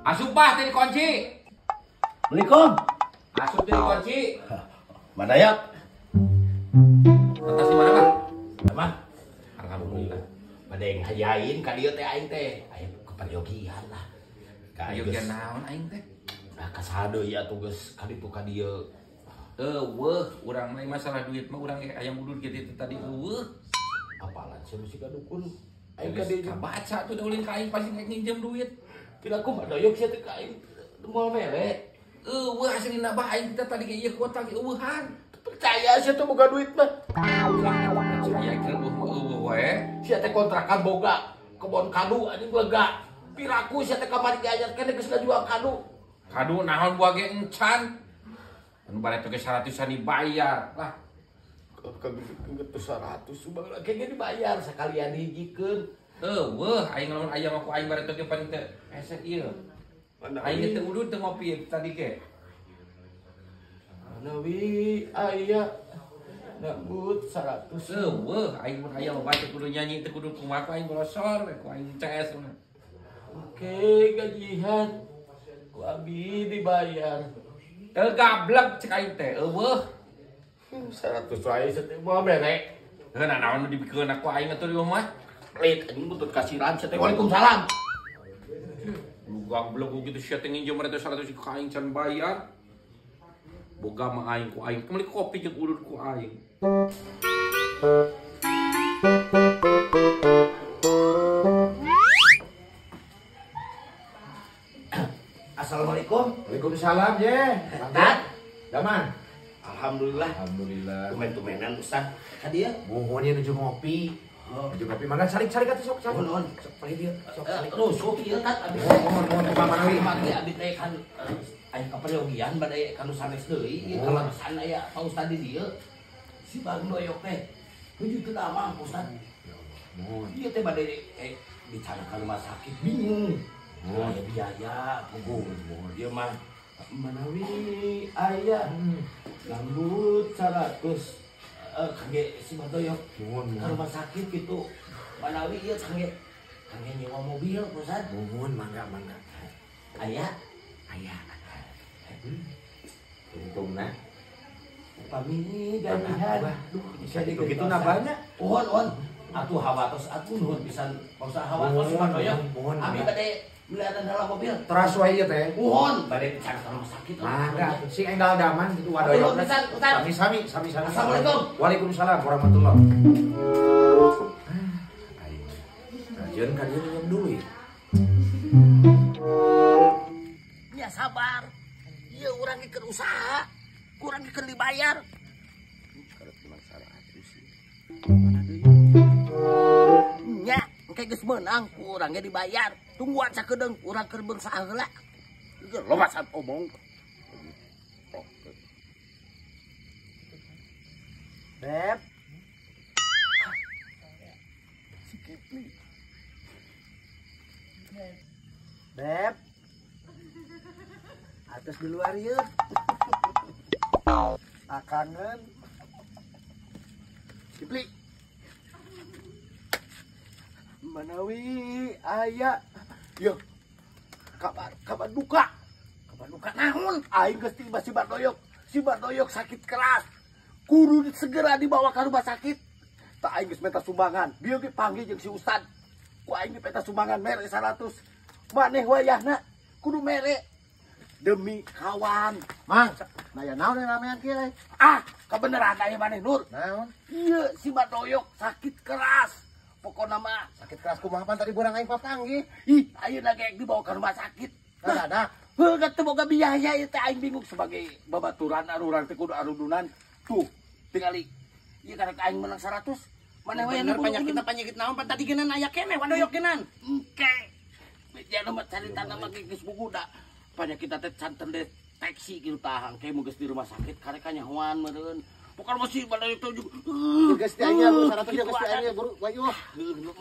Asup bah teh dikunci. Assalamualaikum. Asup teh dikunci. Madayat. Atas di mana, Pak? Mah. Alhamdulillah. Bade ngayain ka dieu teh aing teh. Aing keperyogian lah. Ka Peryogian naon aing teh? Nah, kasado ieu atuh geus ka ditu ka dieu. Eueuh, urang mah masalah duit mah urang hayang udud kitu tadi eueuh. Apalan sih mesti ka dukun. Aing ka dieu kabaca tuh ulin ka aing pasti nginjem duit. Kira aku Madoyok sia teh ka aing moal mere. Eueuh aslina bah aing teh tadi ge ieu kuota ge eueuhan. Percaya sia teh boga duit mah. Percaya kira eueuh wae. Sia teh kontrakan boga kebon kadu anjing lega. Piraku sia teh kamari ge anyar keneh geus ngajual kadu. Kadu naon buah ge encan. Anu bareto ge 100-an dibayar lah. Kagak 100 subang lagi ge dibayar sakalian hijikeun. Eueuh aing lamun aya mah ku aing bareto ge paling teh hese ieu. Aing teh udud teu ngopi tadi ge. Manawi aya nambut 100. Eueuh aing mun aya mah bae kudu nyanyi teh kudu kumaha ku aing golosor we ku aing CS mah. Oke gajian ku abi dibayar. Teu gablek cek aing teh eueuh. 100 wae teh moal mere. Heuh naon nu dibikeun ku aing atuh di mah. Pelit anjing butut kasiran sia teh. Waalaikumsalam. Lu gablek gitu sia teh nginjem 100 ka aing can bayar. Boga mah aing ku aing meuli kopi jeung udud ku aing. Assalamualaikum. Waalaikumsalam ye. Tat. Daman. Alhamdulillah. Alhamdulillah. Tumen-tumenan Ustaz. Ka dieu? Muhun ieu nuju ngopi. Nuju ngopi mangga salik-salik atuh sok salik. Nuhun. Sok palih dieu. Sok salik. Rusuk ieu tat abi. Muhun muhun kumaha manawi. Mangga abi teh kan aya kaperyogian bade ka nu sanes deui ieu kaleresan aya Pak Ustaz di dieu. Si Bang Doyok teh nuju teu damang Pak Ustaz. Muhun. Ieu teh bade bicara ka rumah sakit bingung. Aya biaya puguh. Ieu mah manawi aya lambut 100 kangge si Badoyok nuhun ka rumah sakit gitu. Manawi ieu kangge kangge nyewa mobil Pak Ustaz. Nuhun mangga mangga. Aya aya. Untungna upami gajihan. Duh bisa kitu nabanya. Nuhun nuhun. Atuh hawatos atuh nuhun pisan Pak Ustaz hawatos Badoyok. Abi bade melihat dalam mobil. Teras wae ieu teh. Nuhun, bade bicara ka rumah sakit. Mangga, sing enggal daman kitu wadoyok. Sami-sami, sami-sami. Assalamualaikum. Waalaikumsalam warahmatullahi. Aing. Rajeun ka dieu minum duit. Ya sabar. Ieu urang ge keur usaha, kurang ge keur dibayar. Karep menang 100 sih. Mana deui? Nya, engke geus meunang ku urang ge dibayar. Tungguan sakedeung urang keur berusaha heula. Loba san omong. Beb. Si Kipli. Beb. Atas di luar ieu. Akangen. Kipli. Manawi aya yo kabar kabar duka naon aing geus tiba si Bardoyok. Si Bardoyok sakit keras kudu segera dibawa ke rumah sakit. Tak aing geus minta sumbangan bieu ge panggil jeung si Ustad ku aing dipeta sumbangan mere 100 maneh wayahna kudu mere demi kawan. Mang, naya naon ramean kieu? Ah, kebenaran aya maneh Nur. Naon? Ieu si Bardoyok sakit keras. Pokokna mah sakit keras kumaha pan tadi burang aing papanggih. Ih, ayeuna ge dibawa ke rumah sakit. Dadak. Heuh, teu boga biaya ieu teh aing bingung sebagai babaturan urang teh kudu arudunan. Tuh, tingali. Ieu karek aing menang 100. Maneh we bener penyakitna penyakit naon pan tadi geunan aya keneh Wadoyok geunan. Engke. Beja mah carita mah geus buku da. Penyakitna teh can terdeteksi kitu tah engke mun geus di rumah sakit karek kanyahoan meureun. Bukan masih pada itu juga. Geus teh aya 100 geus teh aya buru wae.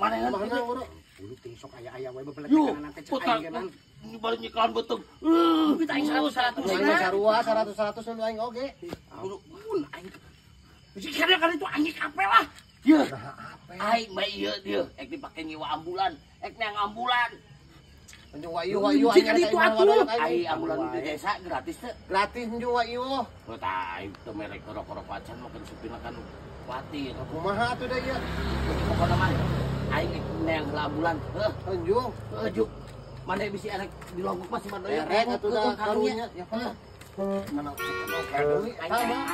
Mana mana buru. Bulu ting sok aya-aya wae bebeletekan teh cek aing geunang. Bari nyekalan beuteung. Duit aing 100 100 sarua 100 100 nu aing oge. Buru mun aing. Bisi kira kan itu aing kape lah. Yeuh. Aing mah ieu dieu ek dipake nyewa ambulan, ek neang ambulan. Nju wa ieu wa ieu Cik itu atuh. Ai ambulan di desa gratis teh. Gratis nju wa ieu. Tah aing teu merek rokok-rokok acan makan supina kan kuatir. Kumaha atuh da ieu? Pokona mah aing neang heula ambulan. Heuh, nju. Heuh, juk. Mane bisi arek dilogok mah si Badoyok. Erek atuh da karunya. Ya Pak. Mana deui aing.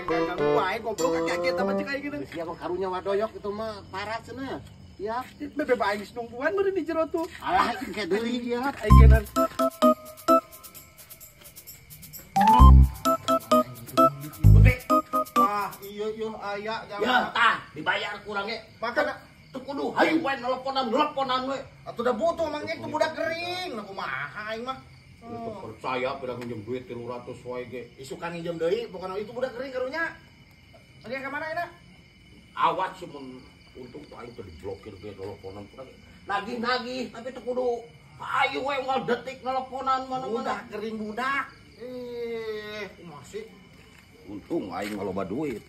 Ganggu wae goblok aki-aki eta mah cek aing geuning. Sia mah karunya Wadoyok itu mah parah cenah. Ya, bebe aing geus nungguan meureun di jero tuh. Alah engke deui dia. Aing geunaan. Ah, iya iya aya jangan. Ya, tah dibayar kurang ge. Maka teu kudu hayu wae nelponan we. Atuh da butuh Mang Jack tuh budak gering. Nah kumaha aing mah. Teu percaya pada nginjem duit 300 wae ge. Isukan nginjem deui, pokona itu budak gering karunya. Lagi ka mana enak? Awas mun untung tuh aing teu diblokir ge teleponan kurang. Nagih-nagih tapi teu kudu hayu we unggal detik nelponan mana-mana. Budak gering budak. Masih untung aing loba duit.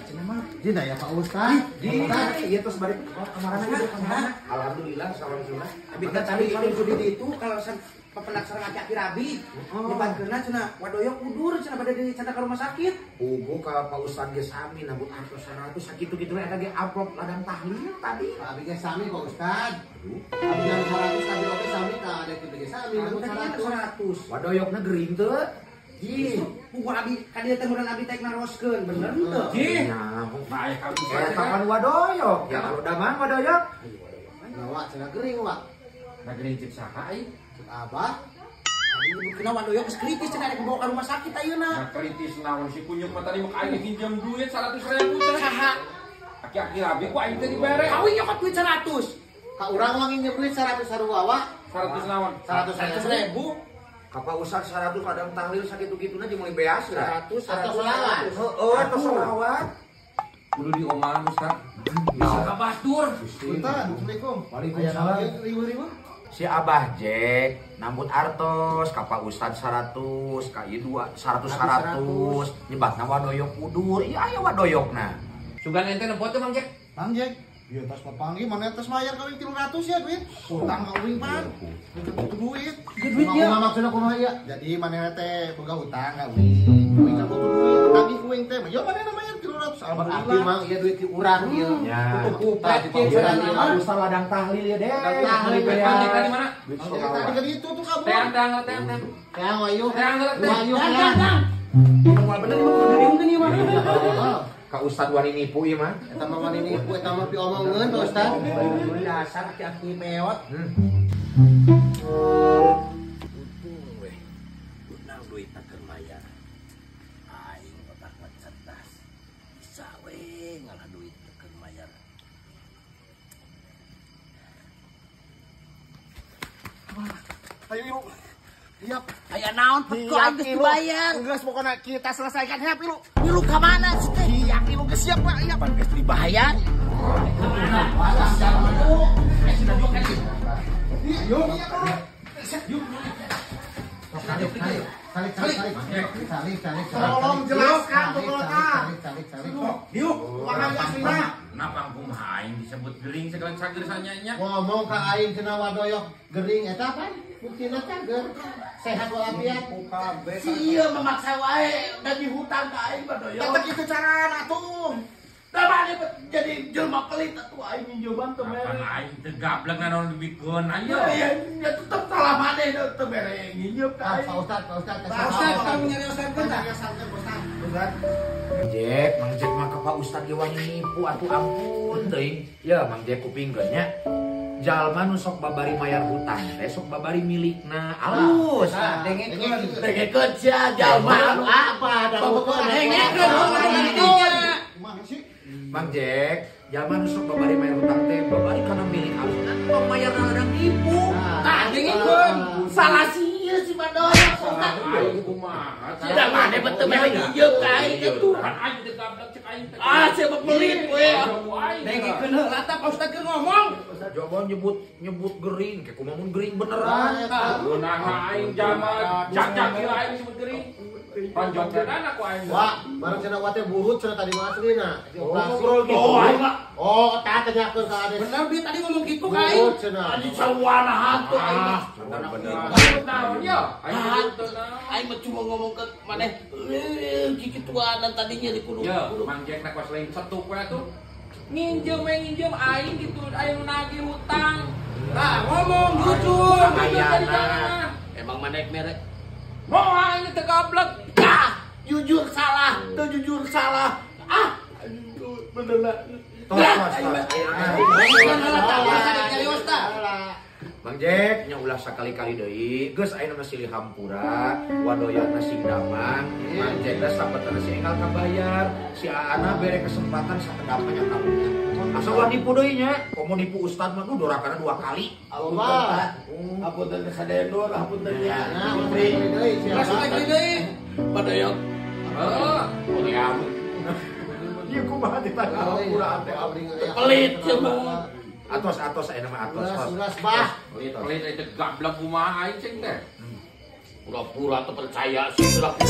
Cenah mah dina ya Pak Ustaz. Dina ieu tos bari kamarana. Alhamdulillah salam sunah. Abi teh cari paling kudu di itu kalau pependak sareng aki-aki rabi. Nyebatkeunna cenah Wadoyok kudur cenah bade dicandak ka rumah sakit. Puguh ka Pak Ustaz ge sami nabut artos 100 sakitu-kitu eta ge amplop ladang tahlil tadi. Abi ge sami Pak Ustaz. Abi yang 100 abi oge sami tah ada kitu ge sami nabut 100. Wadoyokna gering teu? Jih, puguh abi ka dieu teh meureun abi teh naroskeun bener teu? Jih. Nah, aya ka kapan Wadoyok? Ya kalau damang Wadoyok. Nah, wak cenah gering wak. Nah gering cek saha aing? Cek abah. Tadi nyebutkeun Wadoyok geus kritis cenah rek dibawa ka rumah sakit ayeuna. Nah kritis naon si kunyuk mah tadi mah aing pinjam duit 100.000 cenah. Saha? Aki-aki rabi ku aing teh dibere. Kawin nyokot duit 100. Ka urang mah nginjem duit 100 sarua wak. 100 naon? 100.000. Ka Pak Ustaz 100 ladang tahlil sakitu-kituna jeung meuli beas 100 atau selawat. Heeh, atau selawat. Kudu diomahan Ustaz. Bisa ka batur. Punten, Assalamualaikum. Waalaikumsalam. Ribu-ribu. Si Abah Jack nambut artos ka Pak Ustaz 100, ka ieu 2 100 100, nyebatna Wadoyok kudur. Ieu aya Wadoyokna. Sugan ente nempo teh Mang Jack. Mang Jack. Iya tas papanggih mana tas mayar kawin 300 ya duit. Utang ka uing pan. Butuh duit. Duit ya. Kumaha maksudna kumaha ieu? Jadi manehna teh boga utang ka uing. Uing ka butuh duit, tagih ku uing teh. Yo manehna mayar 300. Berarti mang ieu duit ti urang ieu. Ya. Kupret Pak Ustaz ladang tahlil ya deh. Tahlil Mang Jack tadi mana? Tadi ka ditu tuh kabur. Teang teang teang teang. Teang wayu. Teang wayu teang. Moal bener ieu mah kudu diungkeun ieu mah. Ka Ustaz wani nipu ieu mah. Eta mah wani nipu eta mah piomongeun Pak Ustaz. Dasar aki-aki meot. Untung weh. Unang duit keur mayar. Aing otak mah cerdas. Bisa we ngalah duit keur mayar. Ayo ibu. Siap. Aya naon pek aing geus dibayar. Geus pokona kita selesaikan siap ilu. Ilu ka mana sih teh? Iya ilu geus siap Pak, iya pan geus dibayar. Yuk. Salik salik salik salik. Tolong jelaskan pokona. Salik salik. Diuk, kumaha aslina? Kenapa kumaha aing disebut gering segala cager sanyanya? Ngomong ka aing cenah Wadoyok gering eta pan? Buktina cager. Sehat walafiat. Si ieu memaksa wae da dihutang ka aing Wadoyok. Tetep itu carana atuh. Da mane jadi jelema pelit atuh aing minjeman teu mere. Kapan aing teu gablek naon dibikeun ayo. Ya tetep salah maneh teu mere nginjem ka aing. Pak Ustaz, Pak Ustaz. Pak Ustaz, kamu nyarioskeun tah? Ustaz. Jack, Mang Jack mah ka Pak Ustaz ge wani nipu atuh ampun teuing. Ya Mang Jack kupingkeun nya. Jalma nu sok babari mayar hutang teh sok babari milikna. Alus. Dengekeun. Dengekeun sia jalma anu apa dengekeun dinya. Kumaha sih? Mang Jack, jalma nu sok babari mayar hutang teh babari kana milik alus kan tong mayar ladang nipu. Tah dengekeun. Salah sia si Badoyok Ustaz. Aing kumaha? Sudah mane betul mere nginjem ka aing atuh. Kan aing teu gablek cek aing teh. Ah sia mah pelit we. Dengekeun heula tah Pak Ustaz keur ngomong. Coba nyebut gering, kayak kumaha mun gering beneran. Gunaha aing jalma jajak ieu aing disebut gering. Ronjotkeun aku aing. Wah, bareng cenah wa teh burut cenah tadi mah aslina. Ngobrol gitu. Oh, aing mah. Oh, tah tanyakeun ka Ades. Bener dia tadi ngomong gitu ka aing. Burut cenah. Anjing sarwana hantu aing mah. Bener. Naon ya? Aing teu naon. Aing mah cuma ngomong ke maneh kikituanan tadinya di kudu. Ya, Mang Jack nak kos lain setuk we atuh. Nginjem we nginjem aing gitu, aing nagih hutang. Nah, ngomong jujur. Ayana. Emang maneh merek. Mau aing teu gablek. Ah, jujur salah, teu jujur salah. Ah, aduh, bener lah. Tos tos tos. Mang Jack nya ulah sakali-kali deui. Geus ayeuna mah silih hampura, wadoyana sing damang. Mang Jack da sapetana si enggal kabayar, si Aana bere kesempatan sakedapnya kamunya. Asa ulah nipu deui nya, komo nipu ustad mah duh dorakana 2 kali. Allah. Hapunten sadaya hapunten nya. Nah, deui sia. Langsung lagi deui. Padayok. Heeh. Ieu kumaha ditanya hampura teh abdi. Pelit cenah. Atos atos ayeuna mah atos tos. Uras bah. Pelit tos. Pelit itu gablek kumaha aing cing teh. Pura-pura teu percaya sih pura-pura.